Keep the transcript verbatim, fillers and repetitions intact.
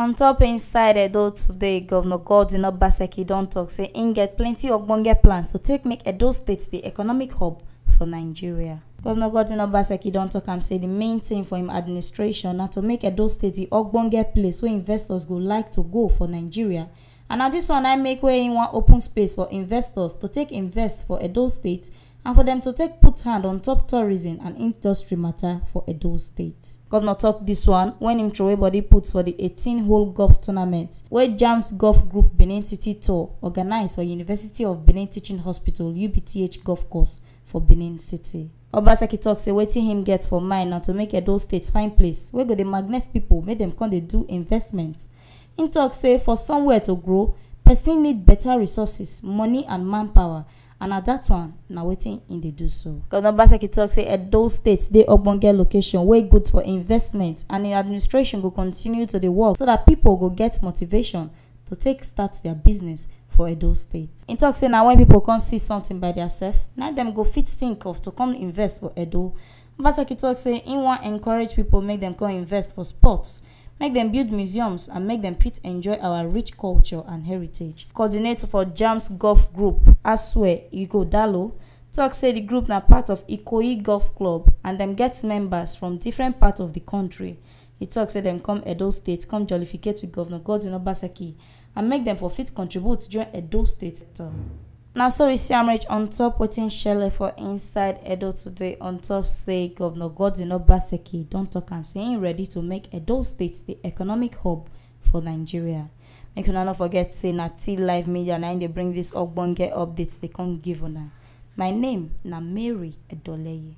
On top inside Edo today, Governor Godwin Obaseki don talk say im get plenty ogbonge plans to take make Edo State the economic hub for Nigeria. Governor Godwin Obaseki don talk am say the main thing for im administration na to make Edo State the ogbonge place wey investors go like to go for Nigeria, and na this one na make wey im wan open space for investors to take invest for Edo State and for dem to take put hand on top tourism and industry matter for Edo State. Governor talk this one when im throway body put for the eighteen hole golf tournament wey Jams Golf Group Benin City Tour organize for University of Benin Teaching Hospital, U B T H, golf course for Benin City. Obaseki talk say wetin him get for mind na to make Edo State fine place wey go dey magnet people make dem come dey do investment. Im talk say for somewhere to grow, person need better resources, money and manpower, and na that one na wetin im dey do so. Governor Obaseki talk say Edo State dey ogbonge location wey good for investment, and im administration go continue to dey work so that people go get motivation to take start their business for Edo State. Im talk say na when people come see something by theirself, na dem go fit think of to come invest for Edo. Obaseki talk say im wan encourage people make dem come invest for sports, make dem build museums and make dem fit enjoy our rich culture and heritage. Coordinator for Jams Golf Group, Aswe Igodalo, talk say the group na part of Ikoyi Golf Club and dem get members from different parts of the country. He talk say dem come Edo State come jollificate with Governor Godwin Obaseki and make dem for fit contribute join Edo State sector. Na so we see am reach on top wetin shele for inside Edo today. On top say Governor Godwin Obaseki don talk am say im ready to make Edo State the economic hub for Nigeria. Make una no forget say na T Live Media na im dey bring this ogbonge updates dey come give una. My name na Mary Edoleye.